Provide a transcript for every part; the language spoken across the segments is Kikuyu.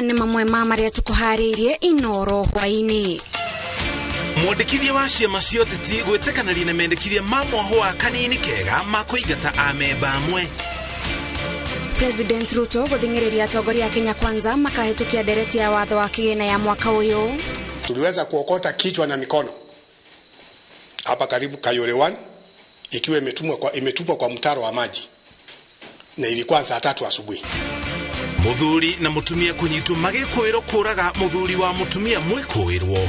Maya nĩ mamwe ma marĩa tũkũharĩirie Inoro hwaĩ-inĩ. Mwandĩkithia wa ciama cia ũteti gwĩtĩkanĩria na mendekithia ma mwaho wa Kanini Kega ma kũingata amemba amwe. President Ruto gũthing'ĩrĩria atongoria a Kenya Kwanza makahĩtũkia ndereti ya watho wa kĩgĩna ya mwaka ũyũ. Tuliweza kuokota kichwa na mikono hapa karibu Kayole 1 ikiwa imetupwa kwa mtaro wa maji na ilikuwa saa 3 asubuhi. Muthuri na mutumia kunyitwo magĩkũĩrwo kũraga muthuri wa mutumia mwĩkũĩrwo.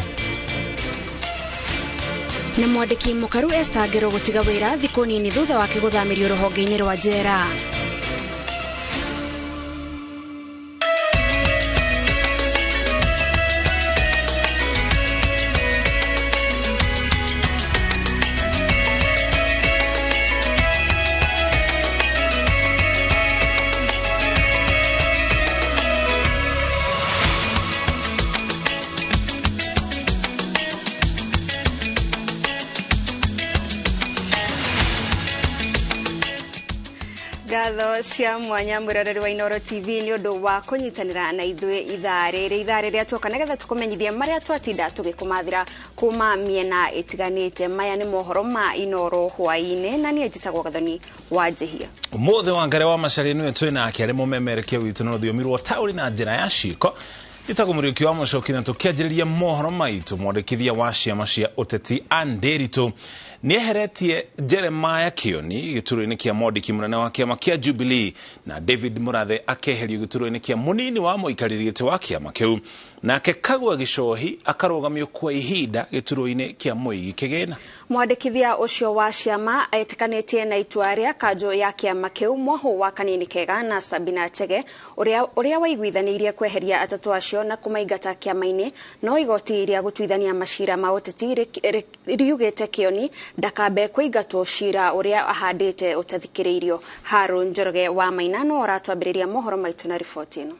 Na mwandĩki mũkaru Esther Ngero gũtiga wĩra thikũ nini thutha wake gũthamĩrio rũhonge-inĩ rwa njera. Ngatho cia mwanya mwĩroreri wa Inoro TV nĩ ũndũ wa kũnyitanĩra na ithuĩ ithaa rĩrĩ, ithaa rĩrĩa tuoka nĩgetha tũkũmenyithie marĩa twatinda tũgĩkũmathĩra kuma mĩena ĩtiganĩte. Maya nĩ mohoro ma Inoro hwaĩ-inĩ na niĩ njĩtagwo Gathoni wa Njĩhia. Ũmũthĩ wa Ngare wa Macharia nĩwe twĩ nake arĩ mũmemerekia witũ na rũthiomi rwa taũri na njĩra ya ciĩko. Njĩtagwo Mũriũki wa Mũcoki na tũkĩanjĩrĩria mohoro maitũ, mwandĩkithia wa ciama cia ũteti Ann Nderitu nĩeheretie Jeremiah Kioni gĩturwa-inĩ kĩa mwandĩki mũnene wa kĩama kĩa Jubilee na David Murathe akeherio gĩturwa-inĩ kĩa mũnini wa mũikarĩri gĩtĩ wa kĩama kĩu, nake Kagwa Gichohi akarũgamio kwa ihinda gĩturwa-inĩ kĩa mũigi kĩgĩna. Mwandĩkithia ũcio wa ciama etĩkanĩtie na itua rĩa kanjũ ya kĩama kĩu mwaho wa Kanini Kega na Sabina Chege ũrĩa waiguithanĩirie kweheria atatũ acio na kũmaingata kĩama-inĩ, no igoti rĩa gũtuithania macira ma ũteti riugĩte Kioni ndakambe kũingatwo cira ũrĩa ahandĩte ũtathikĩrĩirio. Harũ Njoroge wa Maina no aratwambĩrĩria mohoro maitũ na riboti ĩno.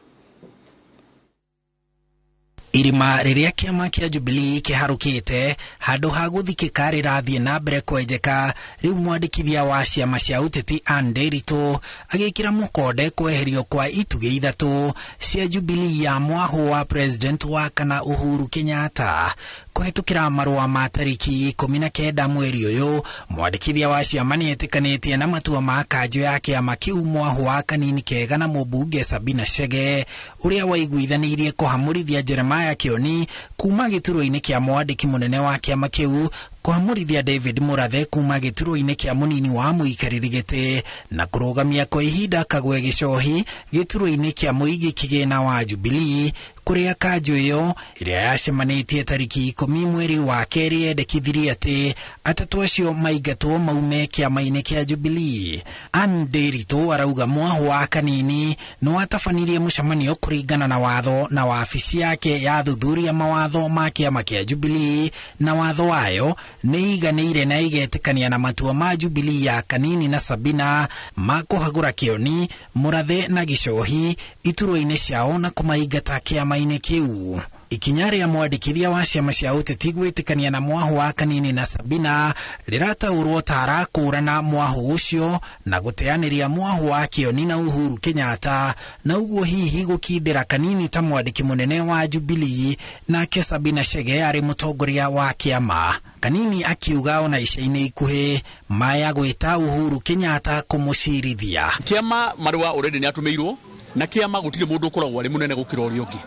Irima rĩrĩa kĩama kĩa Jubilee kĩharũkĩte handũ ha gũthikĩka rĩrathiĩ na mbere kwenjeka, rĩu mwandĩkithia wa ciama cia ũteti Ann Nderitu agĩkĩra mũkonde kweherio kwa itugĩ ithatũ cia Jubilee ya mwaho wa President wa kana Uhuru Kenyatta. Kũhetũkĩra marũa ma tarĩki 19 mweri ũyũ, mwandĩkithia wa ciama nĩetĩkanĩtie na matua ma kanjũ ya kĩama kĩu mwaho wa Kanini Kega na mũmbunge Sabina Chege ũrĩa waiguithanĩirie kũhamũrithia Jeremiah Kioni kuma gĩturwa-inĩ kĩa mwandĩki mũnene wa kĩama kĩu, kũhamũrithia David Murathe kuma gĩturwa-inĩ kĩa mũnini wa mũikarĩri gĩtĩ na kũrũgamia kwa ihinda Kagwe Gichohi gĩturwa-inĩ kĩa mũigi kĩgĩna wa Jubilee, kũrĩa kanjũ ĩyo ĩrĩa yacemanĩtie tarĩki 10 mweri wa kerĩ yendekithirie atĩ atatũ acio maingatwo maume kĩama-inĩ kĩa Jubilee. Ann Nderitu arauga mwaho wa Kanini nĩwatabanirie mũcemanio kũringana na watho na wabici yake ya thuthuria mawatho ma kĩama kĩa Jubilee na watho wayo nĩ iganĩire na igetĩkania na matua ma Jubilee ya Kanini na Sabina ma kũhagũra Kioni, Murathe na Gichohi iturwa-inĩ ciao na kũmaingata kĩama-inĩ kĩu. Ikinya rĩa mwandĩkithia wa ciama cia ũteti gwĩtĩkania na mwaho wa Kanini na Sabina rĩrataũrwo ta arakũrana mwaho ũcio na gũteanĩria mwaho wa Kioni na Uhuru Kenyatta, na ũguo hihi gũkindĩra Kanini ta mwandĩki mũnene wa Jubilee nake Sabina Chege arĩ mũtongoria wa kĩama. Kanini akiuga ona ica-inĩ ikuhĩ maya gwĩta Uhuru Kenyatta kũmũcirithia. Kĩama marũa already nĩatũmĩirwo na kĩama gũtirĩ mũndũ ũkoragwo arĩ mũnene gũkĩra ũrĩa ũngĩ,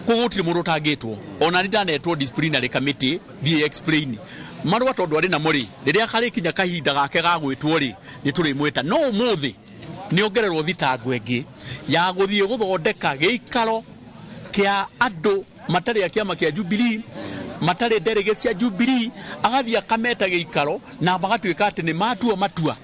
koguo gũtirĩ mũndũ ũtangĩtwo. Ona nĩ ndanetwo disciplinary committee thiĩ explain marũa tondũ arĩ namo rĩ, rĩrĩa karĩkinya kahinda gake ga gwĩtwo rĩ, nĩ tũrĩmwĩta. No ũmũthĩ nĩongererwo thitango ĩngĩ ya gũthiĩ gũthondeka gĩikaro kĩa andũ matarĩ a kĩama kĩa Jubilee, matarĩ delegates cia Jubilee, agathiĩ akameta gĩikaro na magatuĩka atĩ nĩ matua matua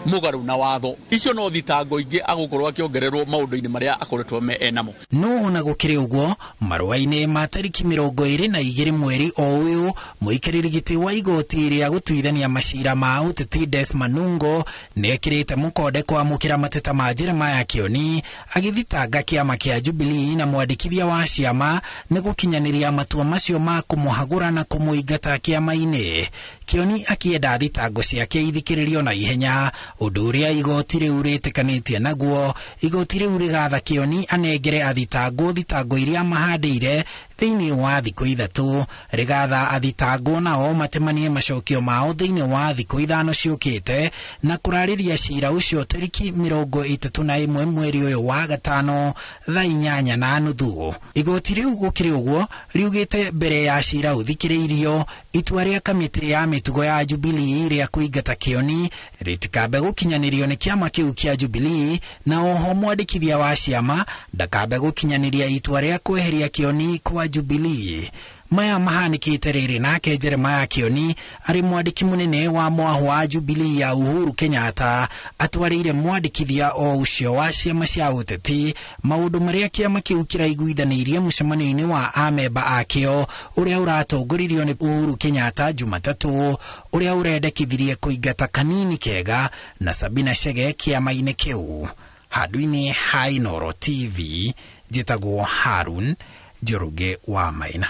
mũgarũ na watho. Icio no thitango ingĩ agũkorwo akĩongererwo maũndũ-inĩ marĩa akoretwo me enamo. No ona gũkĩrĩ ũguo, marũa-inĩ ma tarĩki 22 mweri o ũyũ, mũikarĩri gĩtĩ wa igoti rĩa gũtuithania macira ma ũteti Des Manungo nĩekĩrĩte mũkonde kwamũkĩra mateta ma Jeremiah Kioni agĩthitanga kĩama kĩa Jubilee na mwandĩkithia wa ciama nĩ gũkinyanĩria matua macio ma kũmũhagũra na kũmũingata kĩama-inĩ. Kioni akĩenda thitango ciake ithikĩrĩrio na ihenya, ũndũ ũrĩa igoti rĩu rĩtĩkanĩtie naguo. Igoti rĩu rĩgatha Kioni anengere athitangwo thitango iria mahandĩire thĩinĩ wa thikũ 3, rĩgatha athitangwo nao matemanie macokio mao thĩinĩ wa thikũ 5 ciũkĩte, na kũrarĩria cira ũcio tariki 31 mweri ũyũ wa gatano thaa 8:30. Igoti rĩu gũkĩrĩ ũguo riugĩte mbere ya cira ũthikĩrĩirio itua rĩa kamĩtĩ ya mĩtugo ya Jubilee rĩa kũingata Kioni rĩtikambe gũkinyanĩrio nĩ kĩama kĩu kĩa Jubilee, na oho mwandĩkithia wa ciama ndakambe gũkinyanĩria itua rĩa kweheria Kioni kwa Jubilee. Maya mahanĩkĩte rĩrĩ nake Jeremiah Kioni arĩ mwandĩki mũnene wa mwaho wa Jubilee ya Uhuru Kenyatta atwarĩire mwandĩkithia o ũcio wa ciama cia ũteti maũndũ marĩa kĩama kĩu kĩraiguithanĩirie mũcemanio-inĩ wa amemba akĩo ũrĩa ũratongoririo nĩ Uhuru Kenyatta Jumatatũ, ũrĩa ũrendekithirie kũingata Kanini Kega na Sabina Chege kĩama-inĩ kĩu. Handũ-inĩ ha Inooro TV, njĩtagwo Harun Njoroge wa Maina.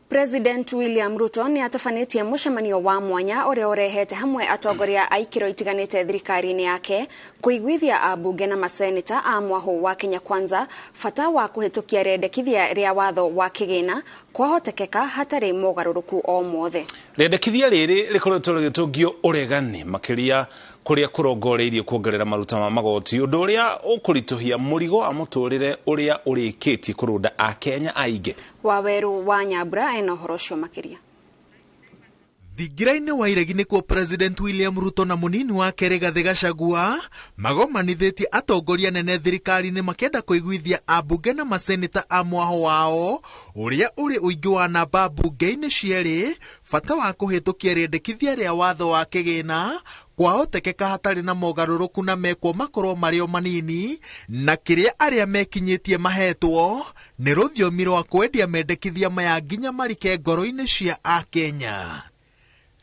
President William Ruto nĩ atabanĩtie mũcemanio wa mwanya ũrĩa ũrehete hamwe atongoria a ikĩro itiganĩte thirikari-inĩ yake kũiguithia ambunge na maseneta a mwaho wa Kenya Kwanza bata wa kũhĩtũkia rĩendekithia rĩa watho wa kĩgĩna kwahotekeka hatarĩ mogarũrũku o mothe. Rĩendekithia rĩrĩ rĩkoretwo rĩgĩtũngio ũregani makĩria kũrĩa kũrongoreirie kuongerera maruta ma magoti, ũndũ ũrĩa ũkũritũhia mũrigo wa mũtũrĩre ũrĩa ũrĩkĩtie kũrũnda Akenya aingĩ. Waweru wa Nyambura ena ũhoro ũcio makĩria. Thingira-inĩ wa iregi nĩkuo President William Ruto na mũnini wake Rigathĩ Gachagua magomanithĩtie atongoria nene thirikari-inĩ makĩenda kũiguithia ambunge na maseneta a mwaho wao ũrĩa ũrĩ ũingĩ wa namba mbunge-inĩ cierĩ bata wa kũhĩtũkia rĩendekithia rĩa watho wa kĩgĩna kwahotekeka hatarĩ na mogarũrũku na mekwo makorwo marĩ o manini, na kĩrĩa arĩa mekinyĩtie mahetwo nĩ rũthiomi rwa kwendia mendekithia maya nginya marike ngoro-inĩ cia Akenya.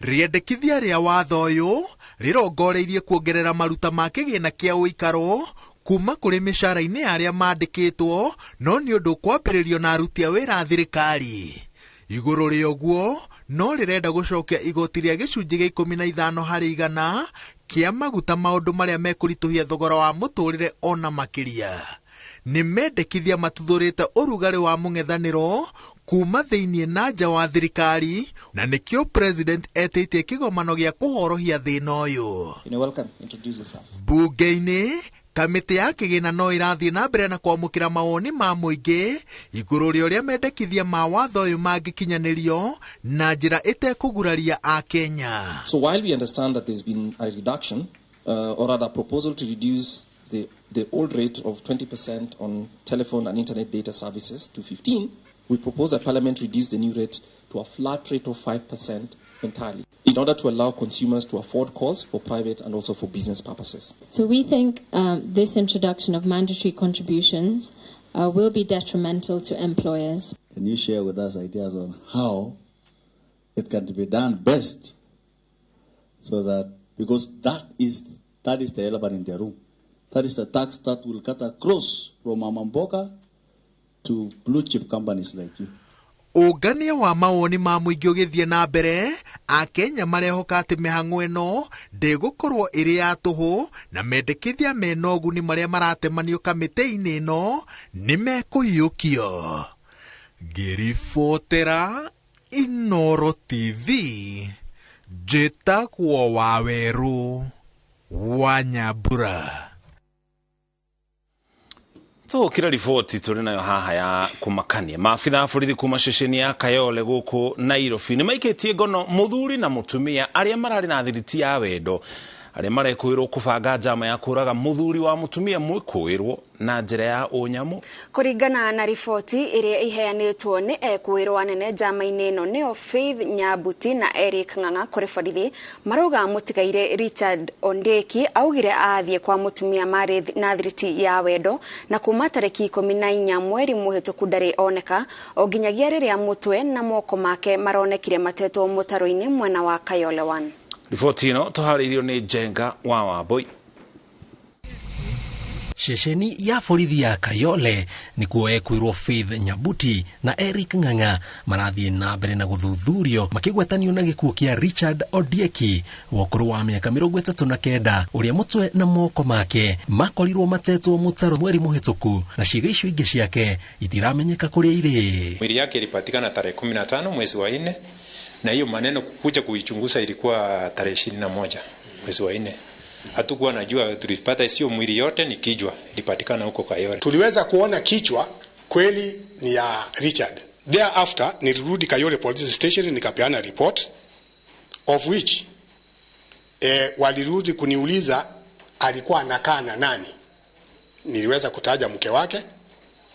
Rĩendekithia rĩa watho ũyũ rĩrongoreirie kuongerera maruta ma kĩgĩna kĩa ũikaro kuma kũrĩ mĩcara-inĩ ya arĩa mandĩkĩtwo, no nĩ ũndũ kwambĩrĩrio na aruti a wĩra a thirikari. Igũrũ rĩa ũguo no rĩrenda gũcokia igoti rĩa gĩcunjĩ gĩa 15 harĩ igana kĩa maguta, maũndũ marĩa mekũritũhia thogora wa mũtũrĩre ona makĩria. Nĩ mendekithia matuthũrĩte ũrugarĩ wa mũng'ethanĩro kuma thĩinĩ na nja wa thirikari, na nĩkĩo president etĩtie kĩgomano gĩa kũhorohia thĩna ũyũ. Bunge-inĩ kamĩtĩ ya kĩgĩna no ĩrathiĩ na mbere na kwamũkĩra mawoni ma mũingĩ igũrũ rĩa ũrĩa mendekithia ma watho ũyũ mangĩkinyanĩrio na njĩra ĩtekũguraria Akenya. So while we understand that there's been a reduction, or rather proposal to reduce the old rate of 20% on telephone and internet data services to 15, we propose that Parliament reduce the new rate to a flat rate of 5% entirely, in order to allow consumers to afford calls for private and also for business purposes. So we think this introduction of mandatory contributions will be detrimental to employers. Can you share with us ideas on how it can be done best, so that, because that is the elephant in the room. That is the tax that will cut across from Mamamboka to blue chip companies like you. Ũngania wa mawoni ma mũingĩ ũgĩthiĩ na mbere, Akenya marehoka atĩ mĩhang'o ĩno ndĩgũkorwo ĩrĩ ya tũhũ, na mendekithia mena ũguni marĩa maratemanio kamĩtĩ-inĩ ĩno nĩ mekũiyũkio. Ngĩribotera Inooro TV, njĩtagwo Wawerũ wa Nyambura. Tũgũkĩra riboti tũrĩ nayo haha ya kũmakania. Maabitha a borithi kuma ceceni ya Kayole gũkũ Nairobi nĩ maikĩtie ngono mũthuri na mũtumia arĩa mararĩ na thiriti ya wendo, arĩa marekũĩrwo kũbanga njama ya kũraga mũthuri wa mũtumia mwĩkũĩrwo na njĩra ya ũnyamũ. Kũringana na riboti ĩrĩa iheanĩtwo nĩ ekũĩrwo anene njama-inĩ ĩno nĩo Faith Nyabuti na Eric Ng'ang'a kũrĩ borithi, marauga mũtigaire Richard Ondeki augire athiĩ kwa mũtumia marĩ na thiriti ya wendo, na kuma tarĩki 14 mweri mũhĩtũku ndarĩ oneka o nginyagia rĩrĩa mũtwe na moko make maronekire matetwo mũtaro-inĩ mwena wa Kayole 1. Riboti ĩno tũharĩirio nĩ Njenga wa Wambui. Ceceni ya borithi ya Kayole nikuo ekwirwo Faith Nyabuti na Eric Ng'ang'a marathiĩ na mbere na gũthuthurio makĩgwetanio na gĩkuũ kĩa Richard Odieki wa ũkũrũ wa mĩaka 39 ũrĩa mũtwe na moko make makorirwo matetwo mũtaro mweri mũhĩtũku na ciĩga icio ingĩ ciake itiramenyeka kũrĩa irĩ. Mwili yake ilipatikana tarehe 15 mwezi wa 4, na hiyo maneno kukuja kuichunguza ilikuwa tarehe 21 mwezi wa 4. Hatukuwa najua, tulipata sio mwili yote, ni kichwa ilipatikana huko Kayole. Tuliweza kuona kichwa kweli ni ya Richard. Thereafter nilirudi Kayole Police Station nikapeana report of which walirudi kuniuliza alikuwa anakaa na nani. Niliweza kutaja mke wake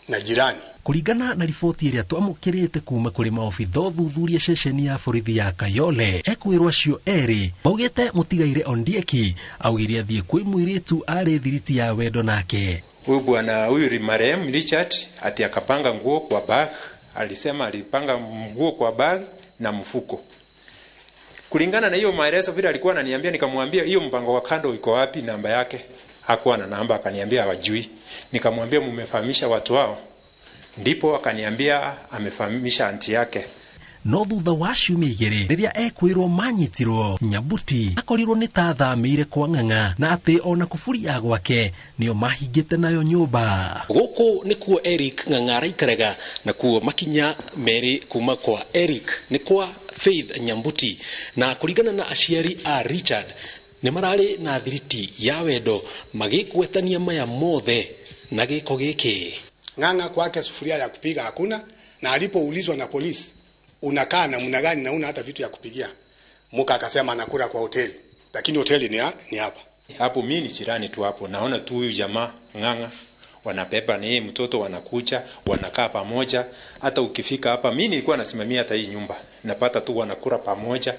na jirani. Kuringana na riboti ĩrĩa twamũkĩrĩte kuma kũrĩ maobitha ũthuthuria ceceni ya borithi ya Kayole, ekwĩrwo acio erĩ maugĩte mũtigaire Ondieki augire athiĩ kwĩ mũirĩtu arĩ thiriti ya wendo nake. Huyu bwana huyu marehemu Richard ati akapanga nguo kwa bag, alisema alipanga nguo kwa bag na mfuko. Kulingana na hiyo maelezo vile alikuwa ananiambia, nikamwambia hiyo mpango wa kando iko wapi, namba yake. Hakuwa na namba, akaniambia hawajui. Nikamwambia mumefahamisha watu wao? Ndipo akaniambia amefahamisha anti yake. No thutha wa ciumia igĩrĩ rĩrĩa ekwĩrwo manyitirwo, Nyabuti akorirwo nĩ ta athamĩire kwa Ng'ang'a na atĩ ona kuburi ya gwake nĩyo mahingĩte nayo nyũmba. Gũkũ nĩkuo Eric Ng'ang'a araikaraga na kuo makinya merĩ kuma kwa Eric nĩ kwa Faith Nyambuti, na kũringana na aciari a Richard nĩ mararĩ na thiriti ya wendo magĩgwetania maya mothe na gĩko gĩkĩ. Ng'ang'a kwake sufuria ya kupiga hakuna, na alipoulizwa na polisi unakaa namna gani na una hata vitu ya kupigia, muka akasema anakula kwa hoteli, lakini hoteli ni hapa. Hapo mimi ni jirani tu hapo, naona tu huyu jamaa Ng'ang'a wanabeba ni mtoto, wanakuja wanakaa pamoja. Hata ukifika hapa, mimi nilikuwa nasimamia hata hii nyumba, napata tu wanakula pamoja,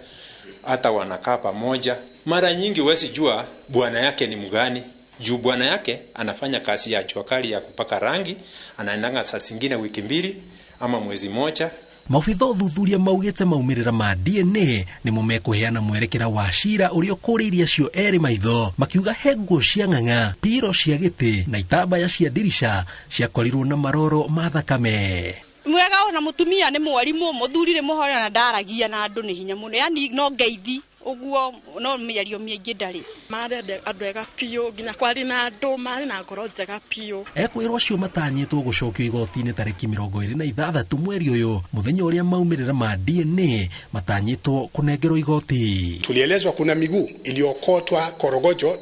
hata wanakaa pamoja. Mara nyingi huwezi jua bwana yake ni mgani, juu bwana yake anafanya kazi ya jua kali ya kupaka rangi, anaendanga saa zingine wiki mbili ama mwezi moja. Maobitha ũthuthuria maugĩte maumĩrĩra ma DNA nĩmo mekũheana mwerekera wa cira ũrĩa ũkũrĩirie acio erĩ maitho, makiuga he nguo cia Ng'ang'a, piro cia gĩtĩ na itambaya cia ndirica ciakorirwo na maroro ma thakame. Mwega ona mũtumia nĩ mwarimũ, mũthuri nĩ mũhore na ndaragia na andũ nĩ hinya mũno, yani no ngeithi ũguo, no mĩario mĩingĩ ndarĩ. Marĩ andũ ega biũ, nginya kwarĩ na andũ marĩ na ngoro njega biũ. Ekwĩrwo acio matanyĩtwo gũcokio igoti-inĩ tarĩki 26 mweri ũyũ, mũthenya ũrĩa maumĩrĩra ma DNA matanyĩtwo kũnengerwo igoti. Tulielezwa kuna miguu iliyokotwa Korogocho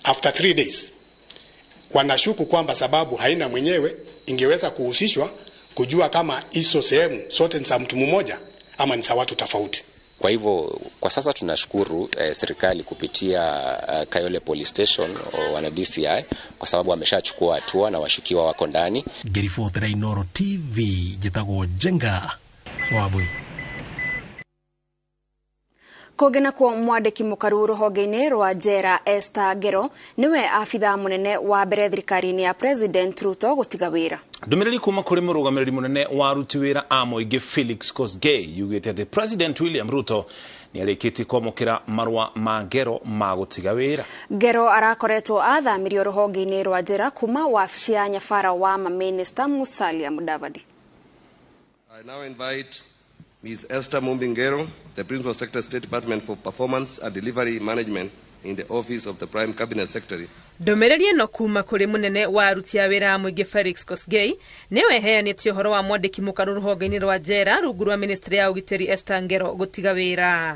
after 3 days. Wanashuku kwamba sababu haina mwenyewe ingeweza kuhusishwa kujua kama hizo sehemu sote ni za mtu mmoja ama ni za watu tofauti. Kwa hivyo kwa sasa tunashukuru serikali kupitia Kayole Police Station wana DCI kwa sababu wameshachukua hatua na washukiwa wako ndani. Ngĩribotera Inooro TV, njĩtagwo Njenga Wambui. Kũngĩ nakuo mwandĩki mũkaru rũhonge-inĩ rwa njera Esther Ngero nĩwe abithaa mũnene wa mbere thirikari-inĩ ya President Ruto gũtiga wĩra. Ndũmĩrĩri kuma kũrĩ mũrũgamĩrĩri mũnene wa aruti wĩra a mũingĩ Felix Kosgei yugĩte atĩ President William Ruto nĩarĩkĩtie kwamũkĩra marũa ma Ngero ma gũtiga wĩra. Ngero arakoretwo athamirio rũhonge-inĩ rwa njera kuma wabici ya nyabara wa mamĩnĩsta Musalia Mudavadi. I now invite Ms. Esther Mumbi Ngero, the Principal Secretary, State Department for Performance and Delivery Management in the Office of the Prime Cabinet Secretary. Ndũmĩrĩri ĩno kuma kũrĩ mũnene wa aruti a wĩra a mũingĩ Felix Kosgei nĩwe ĩheanĩte ũhoro wa mwandĩki mũkaru rũhonge-inĩ rwa njera rungu rwa ministry ya ũgitĩri Esther Ngero gũtiga wĩra.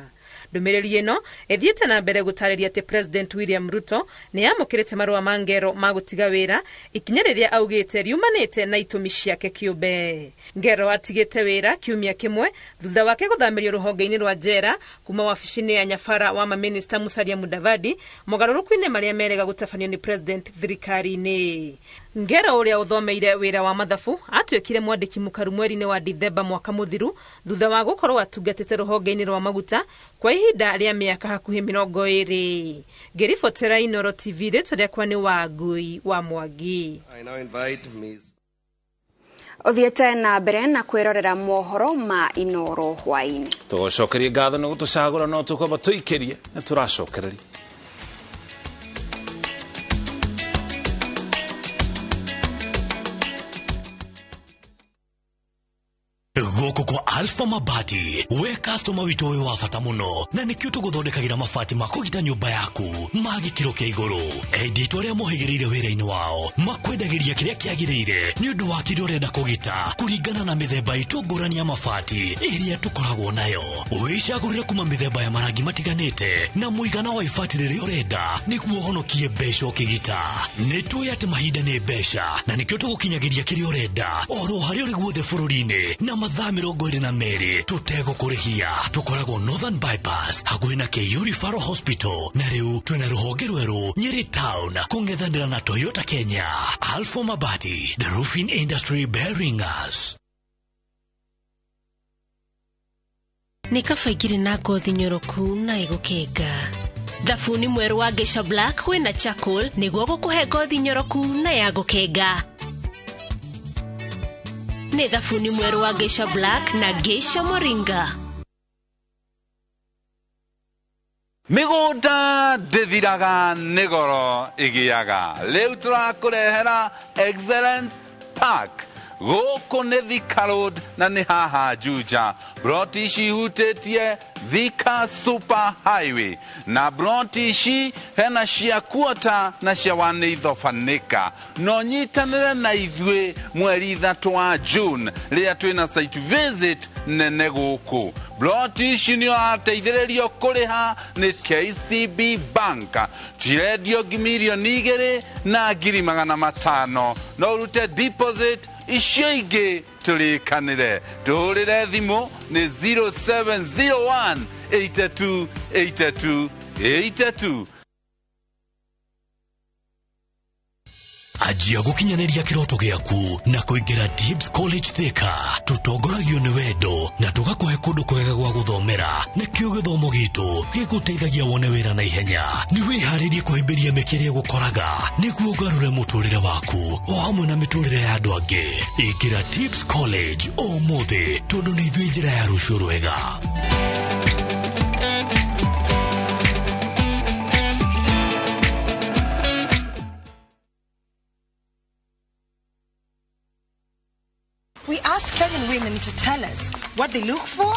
Ndũmĩrĩri ĩno ĩthiĩte na mbere gũtarĩria atĩ President William Ruto nĩ amũkĩrĩte marũa ma Ngero ma gũtiga wĩra, ikinya rĩrĩa augĩte riumanĩte na itũmi ciake kĩũmbe. Ngero atigĩte wĩra kiumia kĩmwe thutha wake gũthamĩrio rũhonge-inĩ rwa njera kuma wabici-inĩ ya nyabara wa mamĩnĩsta Musalia Mudavadi mogarũrũku-inĩ marĩa merega gũtabanio nĩ President thirikari-inĩ. Ngero ũrĩa ũthomeire wĩra wa mathabu atuĩkire mwandĩki mũkaru mweri-inĩ wa Dithemba mwaka mũthiru thutha wa gũkorwo atungatĩte rũhonge-inĩ rwa maguta kwa ihinda rĩa mĩaka hakuhĩ 20. Ngĩribotera Inooro TV, rĩtwa rĩakwa nĩ Wangui wa Mwangi. I now invite Ms. Ũthiĩte na mbere na kwĩrorera mohoro ma Inooro hwaĩ-inĩ. Tũgũcokerie ngatho nĩ gũtũcagũra no tũkwamba tũikĩrie na tũracokereria. Gũkũ kwa Alpha Mabati, we customer witũ wĩ wa bata mũno, na nĩkĩo tũgũthondekagĩra mabati ma kũgita nyũmba yaku ma gĩkĩro kĩa igũrũ. Endia aitũ arĩa mohĩgĩrĩire wĩra-inĩ wao makwendagĩria kĩrĩa kĩagĩrĩire nĩ ũndũ wa kĩrĩa ũrenda kũgita kũringana na mĩthemba itũ ngũrani ya mabati ĩrĩa tũkoragwo nayo. Wĩcagũrĩre kuma mĩthemba ya marangi matiganĩte na mũigana wa ibati rĩrĩa ũrenda nĩguo ũhonokie mbeca ũkĩgita. Nĩ tũĩ atĩ mahinda nĩ mbeca na nĩkĩo tũgũkinyagĩria kĩrĩa ũrenda oro harĩa ũrĩ guothe bũrũri-inĩ na mathaa 22 tũtegũkũrĩhia. Tũkoragwo Northern Bypass hakuhĩ na KU Referral Hospital, na rĩu twĩna rũhonge rwerũ Nyeri Town kũng'ethanĩra na Toyota Kenya. Alpha Mabati, the roofing industry bearing us. Nĩ kaba ingĩrĩ na ngothi nyoroku na ĩgũkenga. Thabuni mwerũ wa Geisha Black wĩna charcoal nĩguo gũkũhe ngothi nyoroku na ya gũkenga. Nĩ thabuni mwerũ wa Geisha Black na Geisha Moringa. Mĩgũnda ndĩthiraga nĩ goro ĩgĩaga. Rĩu tũrakũrehera Excellence Park. Gũkũ nĩ Thika Road na nĩ haha Juja. Broti ici ihutĩtie Thika Super Highway. Na broti ici hena cia kuota na cia wanĩithobanĩka. No nyitanĩre na ithuĩ mweri 3 wa June rĩrĩa twĩna site visit nene gũkũ. Broti ici nĩ ũrateithĩrĩrio kũrĩha nĩ KCB Bank. Cirendio 2,500,000. No ũrute deposit icio ingĩ tũrĩkanĩre. Tũhũrĩre thimũ nĩ 0701 82 82 82. Anjia gũkinyanĩria kĩroto gĩaku na kũingĩra Dibs College Thika. Tũtongoragio nĩ wendo na tũgakũhe kũndũ kwega gwa gũthomera, nĩkĩo gĩthomo gitũ gĩgũteithagia wone wĩra na ihenya. Nĩ wĩharĩrie kũhĩmbĩria mĩeke ĩrĩa ĩgũkoraga nĩguo ũgarũre mũtũrĩre waku o hamwe na mĩtũrĩre ya andũ angĩ. Ingĩra Dibs College ũmũthĩ tondũ nĩ ithuĩ njĩra ya rũciũ rwega. We asked Kenyan women to tell us what they look for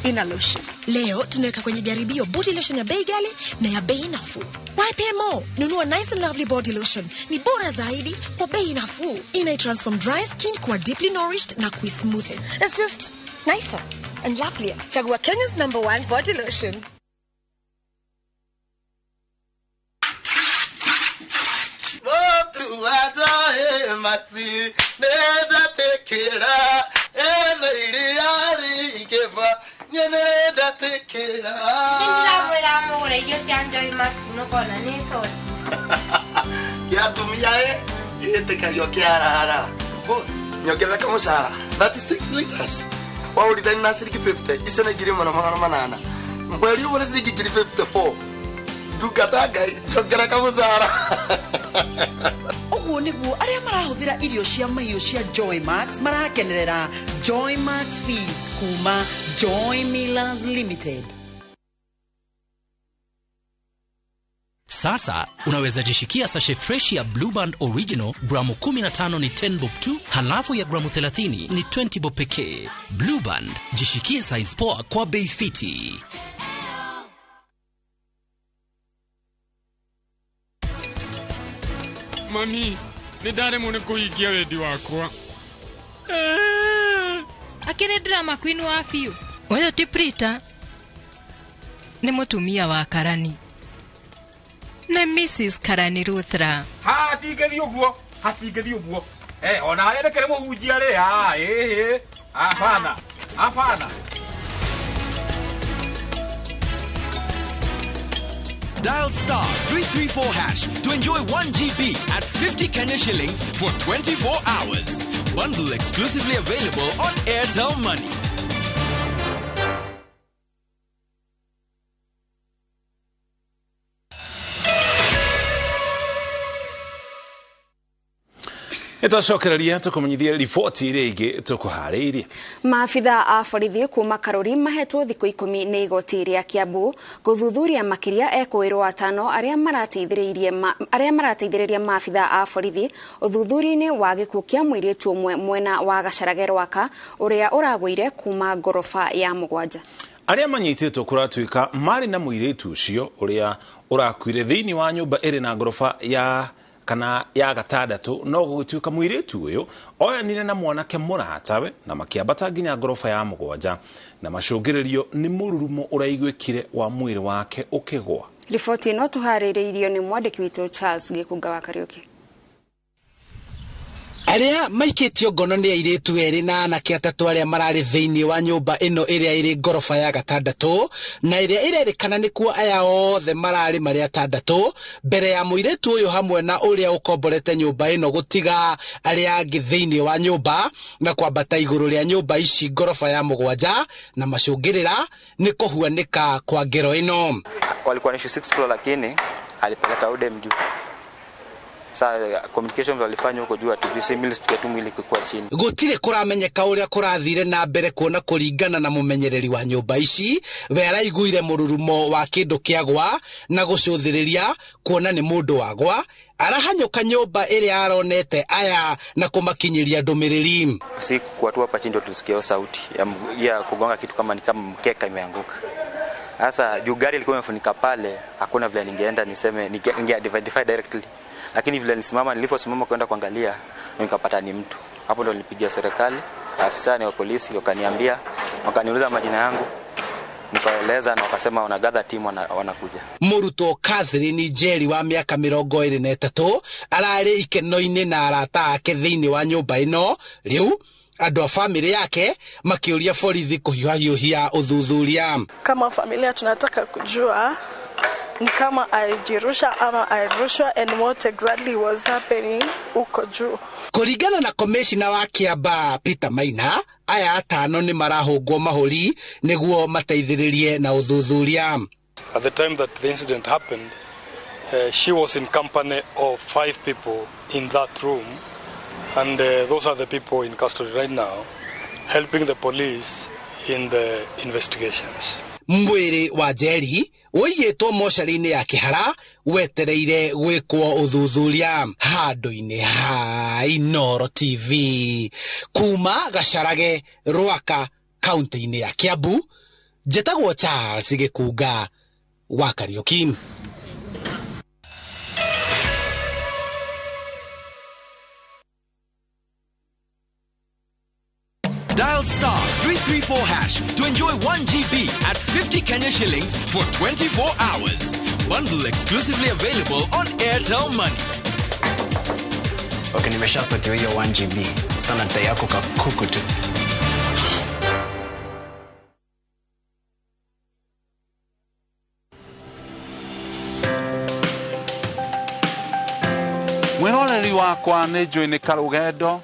in a lotion. Leo tunaweka kwenye jaribio body lotion ya bei ghali na ya bei nafuu. Why pay more? Nunua Nice and Lovely body lotion. Ni bora zaidi kwa bei nafuu. Ina transform dry skin kuwa deeply nourished na kuismoothen. It's just nicer and lovelier. Chagua Kenya's #1 body lotion. Nyongerera mũcara 36 liters waũrithani na ciringi 50 icio nĩ 1800 mweri ũmwe nĩ ciringi 54 ndungata Ngai njongerera kamũcara. Ũguo nĩguo arĩa marahũthĩra irio cia mahiũ cia Joy Max marakenerera Joy Max Feeds kuma Joy Millers Limited. Sasa unaweza jishikia sachet fresh ya Blue Band Original gramu 15 ni 10 bob tu, halafu ya gramu 30 ni 20 bob pekee. Blue Band, jishikie size poa kwa bei fiti. Mami, nĩ ndaremwo nĩ kũhingia wendi wakwa. Akĩrĩ drama queen wa biũ. Ũyũ ti Prita, nĩ mũtumia wa Karani. Nĩ Mrs. Karani Ruthra. Hatingĩthiĩ ũguo, hatingĩthiĩ ũguo. Ona harĩa ndĩkĩrĩ mũhunjia rĩ, hapana, hapana. Dial star 334 hash to enjoy 1 GB at 50 Kenya shillings for 24 hours. Bundle exclusively available on Airtel Money. Nĩtwacokereria tũkũmenyithia riboti iria ingĩ tũkũharĩirie. Maabitha a borithi kuma Karuri mahetwo thikũ 10 nĩ igoti rĩa Kiambu gũthuthuria makĩria ekũĩrwo atano arĩa marateithĩrĩria maabitha a borithi ũthuthuria-inĩ wa gĩkuũ kĩa mũirĩtu ũmwe mwena wa Gacarage Rwaka ũrĩa ũragũire kuma ngoroba ya 7. Arĩa manyitĩtwo kũratuĩka marĩ na mũirĩtu ũcio ũrĩa ũrakuire thĩinĩ wa nyũmba ĩrĩ na ngoroba ya kana ya 6 no gũgĩtuĩka mũirĩtu ũyũ oyanire na mwanake mũratawe na makĩambata nginya ngoroba ya 7 na macũngĩrĩrio nĩ mũrurumo ũraiguĩkire wa mwĩrĩ wake ũkĩgwa. Riboti ĩno tũharĩrĩirio nĩ mwandĩki witũ Charles Gĩkunga wa Kariũki. Arĩa maikĩtio ngono nĩ airĩtu erĩ na anake atatũ arĩa mararĩ thĩinĩ wa nyũmba ĩno ĩrĩa ĩrĩ ngoroba ya 6 na ĩrĩa ĩrerĩkana nĩkuo aya othe mararĩ marĩ 6 mbere ya mũirĩtu ũyũ hamwe na ũrĩa ũkomborete nyũmba ĩno gũtiga arĩa angĩ thĩinĩ wa nyũmba na kwambata igũrũ rĩa nyũmba ici ngoroba ya 7 na macũngĩrĩra nĩ kũhuanĩka kwa ngero ĩno. Walikuwa ni 6th floor lakini alipeleka udem juu. Sa communication walifanya huko juu atujui mili tukitu mwili kwa chini. Gutire kuramenyeka uria kurathire na mbere kuona kuringana na mumenyereri wa nyumba ici we araiguire mururumo wa kindu kiagwa na gucuthiriria kuona ni mundu wagwa arahanyuka nyumba iria aronete aya na kumakinyiria ndumiriri. Usiku kwa tu hapa chini ndio tulisikia sauti ya kugonga kitu kama ni kama mkeka imeanguka. Sasa juu gari ilikuwa imefunika pale, hakuna vile ningeenda niseme ninge identify directly. Lakini vile nilisimama, niliposimama kwenda kuangalia nikapata ni mtu. Hapo ndo nilipigia serikali, afisa ni wa polisi wakaniambia, wakaniuliza majina yangu, nikaeleza na wakasema wanagather team wanakuja. Mũrutwo Catherine Njeri wa mĩaka 23 ararĩ ikeno-inĩ na arata ake thĩinĩ wa nyũmba ĩno. Rĩu andũ a family yake makĩũria borithi kũhiũhahiũhia ũthuthuria. Kama familia tunataka kujua ni kama alijirusha ama alirushwa and what exactly was happening huko juu. Kuringana na komishina wa Kiambaa Peter Maina, aya atano ni marahũngwo mahũri nĩguo mateithĩrĩrie na ũthuthuria. At the time that the incident happened, she was in company of 5 people in that room, and those are the people in custody right now helping the police in the investigations. Mwĩrĩ wa Njeri ũigĩtwo mocarĩ-inĩ ya Kĩhara wetereire gwĩkwo ũthuthuria. Handũ-inĩ ha Inooro TV kuma Gacarage Rwaka kaunti-inĩ ya Kiambu, njĩtagwo Charles Gĩkunga wa Kariũki. Dial star 334 hash to enjoy 1 GB at 50 Kenya shillings for 24 hours. Bundle exclusively available on Airtel Money. Okay, nimeshasetiwa hiyo 1 GB. Sana data yako kakuku tu. Mwiroreri wakwa nĩ njũĩ nĩ karũgendo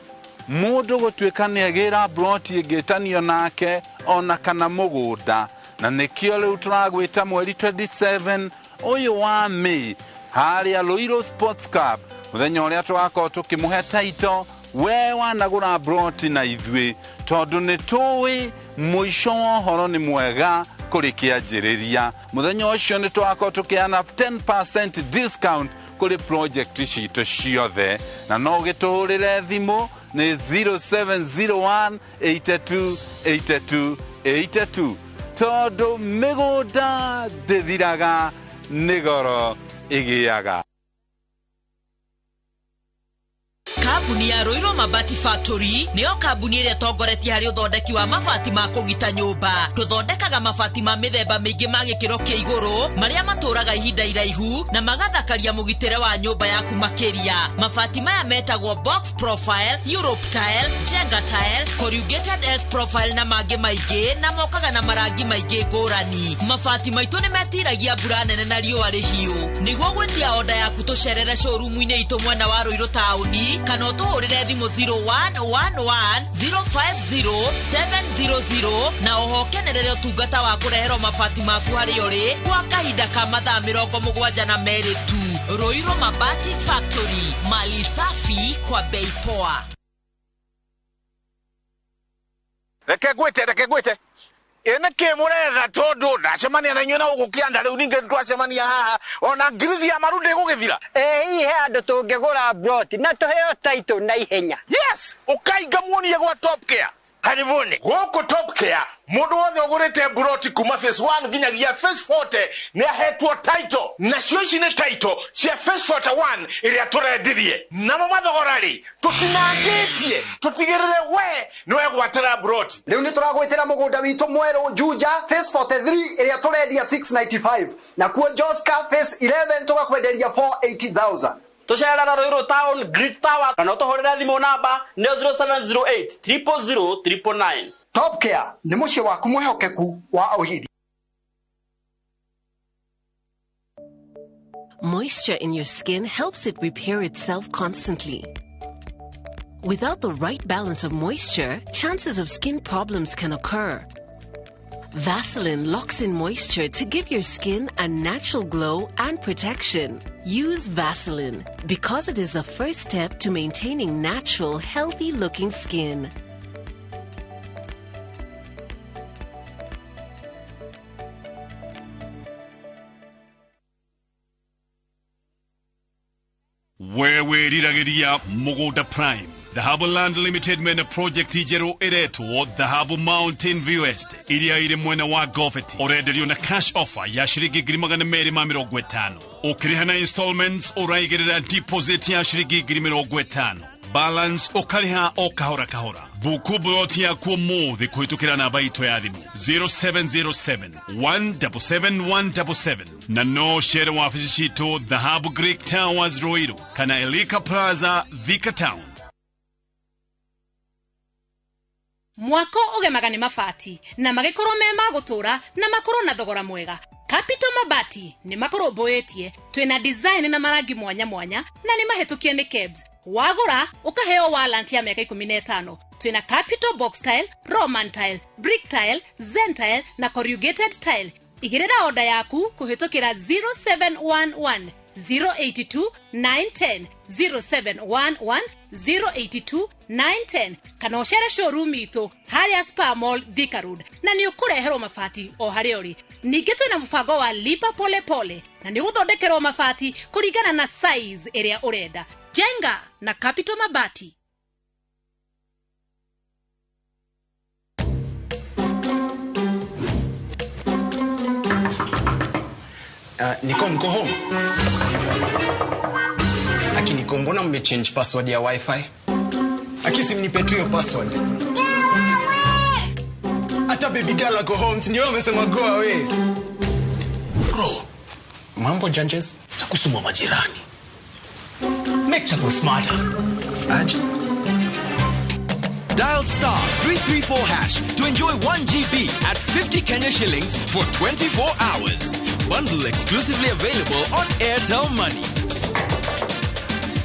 mundu gutuika ni agira broti ĩngĩtanio nake ona kana mũgũnda, na nĩkĩo rĩu tũragwĩta mweri 27 ũyũ wa May harĩa Ruiru Sports Club, mũthenya ũrĩa tũgakorwo tũkĩmũhe taito we wanagũra broti na ithuĩ, tondũ nĩ tũĩ mũico wa ũhoro nĩ mwega kũrĩ kĩanjĩrĩria. Mũthenya ũcio nĩ tũgakorwo tũkĩheana 10% discount kũrĩ project citũ ciothe, na no ũgĩtũhũrĩre thimũ ni 0701 82 82 82 tondu migunda ndithiraga ni goro igiaga. Kambuni ya Ruiru Mabati Factory niyo kambuni ĩrĩa ĩtongoretie harĩ ũthondeki wa mabati ma kũgita nyũmba. Tũthondekaga mabati ma mĩthemba mĩingĩ ma gĩkĩro kĩa igũrũ marĩa matũraga ihinda iraihu na magathakaria mũgitĩre wa nyũmba yaku makĩria. Mabati maya metagwo box profile, Europe tile, Jenga tile, corrugated S profile na mangĩ maingĩ, na mokaga na marangi maingĩ ngũrani. Mabati maitũ nĩ metiragia mbura nene na riũa rĩhiũ. Nĩguo gwĩtia oda yaku tũcerere showroom-inĩ itũ mwena wa Ruiru taũni kana ũtũhũrĩre thimũ 0111 050 700 na oho ũkenerere ũtungata wa kũreherwo mabati maku harĩa ũrĩ kwa kahinda ka mathaa 72 tu. Ruiru Mabati Factory, mali safi kwa bei poa. Reke gwite ene ke muretha tondu ndacemania na inyuĩ na gũkũ kĩanda rĩu ningĩ twacemania haha ona ngirithi ya maru ndĩgũgĩthira. Ĩ he andũ tũngĩgũra broti na tũheo title na ihenya. Yes, ũkainga muonie gwa Top Care. Karibuni gũkũ Top Care mũndũ wothe ũgũrĩte broti kuma phase 1 nginyagia phase 40 nĩ ahetwo title, nacio ici nĩ title cia phase 41 ĩrĩa tũrendirie. Namo mathogora rĩ tũtinangĩtie, tũtigĩrĩre we nĩwe gwatĩra broti. Rĩu nĩ tũragwĩtĩra mũgũnda witũ mwerũ Juja phase 43 ĩrĩa tũrendia 695, nakuo Joska phase 11 tũgakwenderia 480,000. Tucerera Ruiru Town Great Towers na no tũhũrĩre thimũ namba nĩ 0708 000 999. Top Care nĩ mũciĩ waku mwĩhokeku wa ũhiri. Moisture in your skin helps it repair itself constantly. Without the right balance of moisture, chances of skin problems can occur. Vaseline locks in moisture to give your skin a natural glow and protection. Use Vaseline because it is the first step to maintaining natural, healthy-looking skin. We wĩriragĩria mũgũnda prime. Dhahabu Land Limited mena project njerũ ĩretwo Dhahabu Mountain View Estate iria ĩrĩ mwena wa Goveti. Ũrenderio na cash offer ya ciringi 250,000. Ũkĩrĩha na installments ũraigĩrĩra deposit ya ciringi 50,000. Balance ũkarĩha o kahora kahora. Buku broti yaku ũmũthĩ kũhĩtũkĩra namba itũ ya thimũ 0707 177 177 na no cere wabici citũ Dhahabu Greek Towers Ruiru kana Elika Plaza Thika Town. Mwako ũgemaga nĩ mabati na magĩkorwo me ma gũtũra na makorwo na thogora mwega. Capital Mabati nĩ makũrũmbũĩtie, twĩna design na marangi mwanya mwanya na nĩ mahĩtũkie nĩ KEBS. Wagũra ũkaheo warrant ya mĩaka 15. Twĩna Capital Box Tile, Roman Tile, Brick Tile, Zen Tile na Corrugated Tile. Igĩrĩra oda yaku kũhĩtũkĩra 0711 082 910 0711 082 910 kana ũcere showroom itũ harĩa Spa Mall Thika Road na nĩ ũkũreherwo mabati o harĩa ũrĩ. Ningĩ twĩna mũbango wa lipa pole pole na nĩ ũgũthondekerwo mabati kũringana na size ĩrĩa ũrenda. Jenga na Capital Mabati. Niko mko home. Aki niko, mbona mmechange password ya wifi? Aki si mnipe tu hiyo password. Hata baby girl ako home, si ndio amesema go away. Bro, mambo judges, takusuma majirani. Make Chapo smarter. Aje. Dial star 334 hash to enjoy 1 GB at 50 Kenya shillings for 24 hours. Bundle exclusively available on Airtel Money.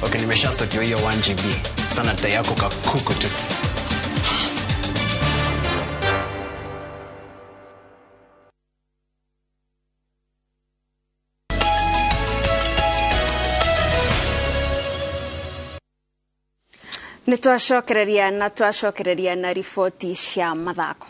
Okay, nimesha sort hiyo 1 GB. Sana data yako kakuku tu. Nĩ twacokereria na twacokereria na riboti cia mathako.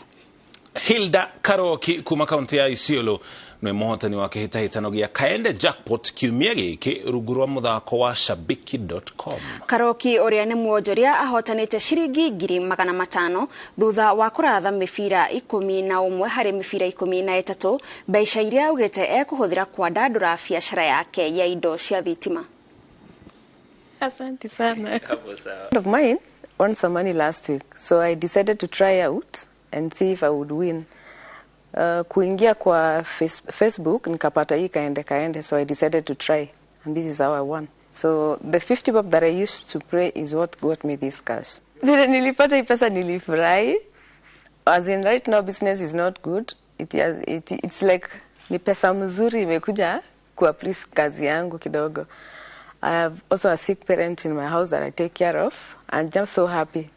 Hilda Karoki kuma kaunti ya Isiolo nĩ mũhotani wa kĩhĩtahĩtano gĩa Kaende Jackpot kiumia gĩkĩ rungu rwa mũthako wa shabiki.com. Karoki ũrĩa nĩ mwonjoria ahotanĩte ciringi 500,000 thutha wa kũratha mĩbira 11 harĩ mĩbira 13 mbeca iria augĩte ekũhũthĩra kwandandũra biacara yake ya indo cia thitima. Asante sana. A friend of mine won some money last week, so I decided to try out and see if I would win. Kuingia kwa Facebook nikapata hii kaende, so I decided to try, and this is how I won. So the 50 bob that I used to pray is what got me this cash. Vile nilipata hii pesa nilifurahi. As in right now business is not good. It's like ni pesa mzuri imekuja kuapply kazi yangu kidogo. I have also a sick parent in my house that I take care of, and I'm so happy.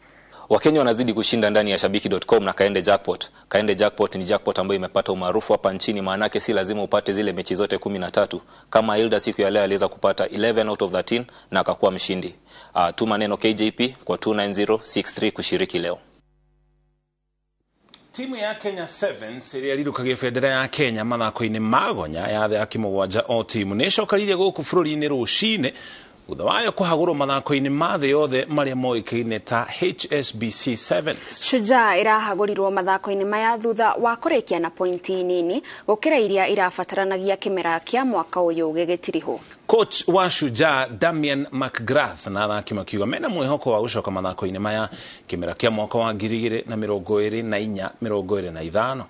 Wakenya wanazidi kushinda ndani ya shabiki.com na Kaende Jackpot. Kaende Jackpot ni jackpot ambayo imepata umaarufu hapa nchini, maanake si lazima upate zile mechi zote 13. Kama Hilda siku ya leo aliweza kupata 11 out of 13 na akakuwa mshindi. Tuma neno KJP kwa 29063 kushiriki leo. Timu ya Kenya Sevens ĩrĩa ĩrirũkagia bendera ya Kenya mathako-inĩ ma gonya ya athaki mũgwanja o timu nĩ ĩcokeririe gũkũ bũrũri-inĩ rũcinĩ thutha wayo kũhagũrwo mathako-inĩ ma thĩ yothe marĩa moĩkaine ta HSBC Sevens. Shujaa ĩrahagũrirwo mathako-inĩ maya thutha wa kũrĩkia na pointi nini gũkĩra iria irabataranagia kĩmera kĩa mwaka ũyũ gĩgĩtirihwo. Coach wa Shujaa Damian McGrath na athaki makiuga mena mwĩhoko wa gũcoka mathako-inĩ maya kĩmera kĩa mwaka wa 2024-25.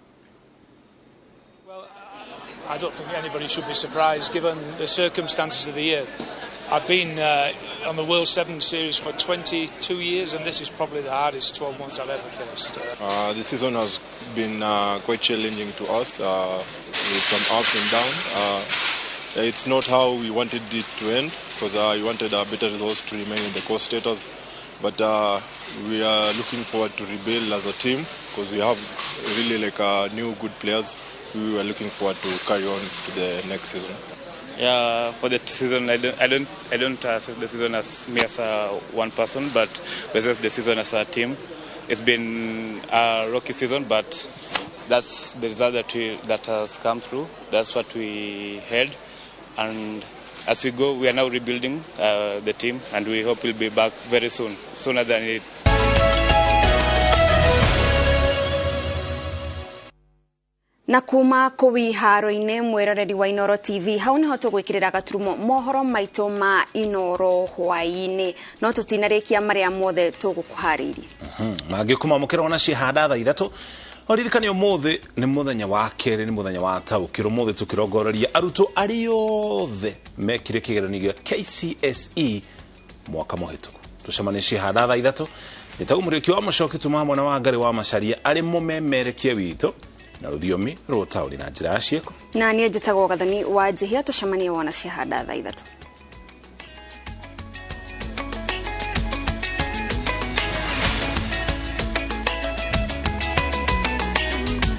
I don't think anybody should be surprised given the circumstances of the year. I've been on the World 7 Series for 22 years, and this is probably the hardest 12 months I've ever faced. The season has been quite challenging to us, with some ups and downs. It's not how we wanted it to end, because we wanted our better results to remain in the core status. But we are looking forward to rebuild as a team, because we have really like new good players who we are looking forward to carry on to the next season. Yeah, for the season, I don't assess the season as me as a one person, but we assess the season as a team. It's been a rocky season, but that's the result that has come through. That's what we had, and as we go, we are now rebuilding the team, and we hope we'll be back very soon, sooner than it. Na kuma kũu iharo-inĩ mwĩroreri wa Inooro TV hau niho tũgwĩkĩrĩra gaturumo mohoro maitũ ma Inooro hwaĩ-inĩ, no tũtinarĩkia marĩa mothe tũgũkũharĩirie. Mangĩ kũmamũkĩra ona cihanda thaa 3. Oririkane ũmũthĩ nĩ mũthenya wa kerĩ, nĩ mũthenya wa taũkĩrwo. Ũmũthĩ tũkĩrongoreria arutwo arĩa othe mekire kĩgeranio gĩa KCSE mwaka mũhĩtũku. Tũcemanie cihanda thaa 3. Njĩtagwo Mũriũki wa Mũcoki, tuma hamwe na Wangari wa Macharia arĩ mũmemerekia witũ na rũthiomi rwa ũtaũri na njĩra ya ciĩko. Na niĩ njĩtagwo Gathoni wa Njihia, tũcemanie wona cihanda thaa 3.